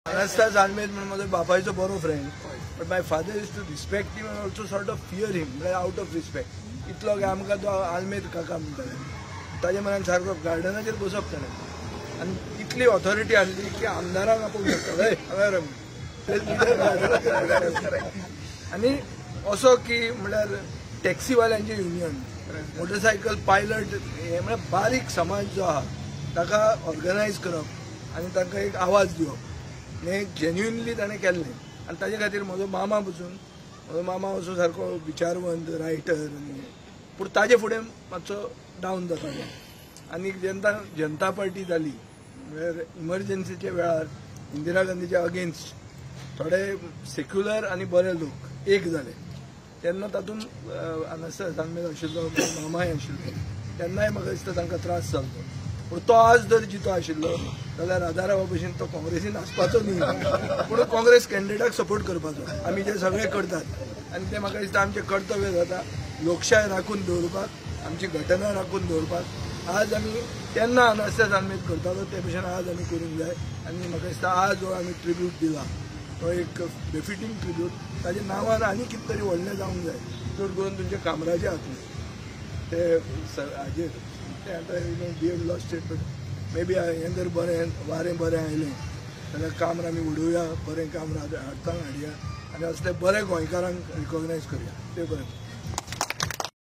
अनास्तास आल्मेद म्हणून म्हजो बापायचो बरो friend, but my father used to respect him and also sort of fear him, म्हळ्यार आउट ऑफ रिस्पेक्ट. इतलो की आमकां तो आल्मेद काका म्हणटाले. ताजे मनान सारको गार्डनाचेर बसप ताणें आनी इतली ऑथॉरिटी आसली की आमदारांक आपोवंक शकता, हय हांगा रे. आनी असो की म्हळ्यार टॅक्सीवाल्यांचें युनियन, मोटरसायकल पायलट, हे म्हळ्यार बारीक समाज जो आहा ताका ऑर्गनायज करप आनी तांकां एक आवाज दिवप हें जेन्युइनली ताणें केल्लें. आनी ताजे खातीर म्हजो मामा पसून, म्हजो मामा असो सारको विचारवंत रायटर, पूण ताजे फुडें मातसो डावन जातालो. आनी जेन्ना जनता पार्टी जाली म्हळ्यार इमर्जन्सीच्या वेळार इंदिरा गांधीच्या अगेन्स्ट थोडे सेक्युलर आनी बरे लोक एक जाले, तेन्ना तातूंत अनास्तास आल्मेद आशिल्लो, मामाय आशिल्लो, तेन्नाय म्हाका दिसता तांकां त्रास जाल्लो. पूण तो आज जर जितो आशिल्लो जाल्यार राजारावा भशेन तो काँग्रेसीन आसपाचो न्ही, पूण काँग्रेस कॅन्डिडेटाक सपोर्ट करपाचो. आमी जे सगळे करतात आनी ते म्हाका दिसता आमचें कर्तव्य जाता लोकशाय राखून दवरपाक, आमची घटना राखून दवरपाक. आज आमी तेन्ना अनास्तास आल्मेद करतालो ते भशेन आज आमी करूंक जाय. आनी म्हाका दिसता आज जो आमी ट्रिब्यूट दिला तो एक बेफिटींग ट्रिब्यूट, ताच्या नांवान आनी कितें तरी व्हडलें जावंक जाय, चड करून तुमच्या कामराचे हातूंत ते हाजेर ते आतां we have lost it, but maybe हें जर बरें वारें बरें आयलें जाल्यार कामर आमी उडोवया, बरें काम हाडटांक हाडया आनी असले बरे गोंयकारांक रिकॉग्नायज करया. ते बरें.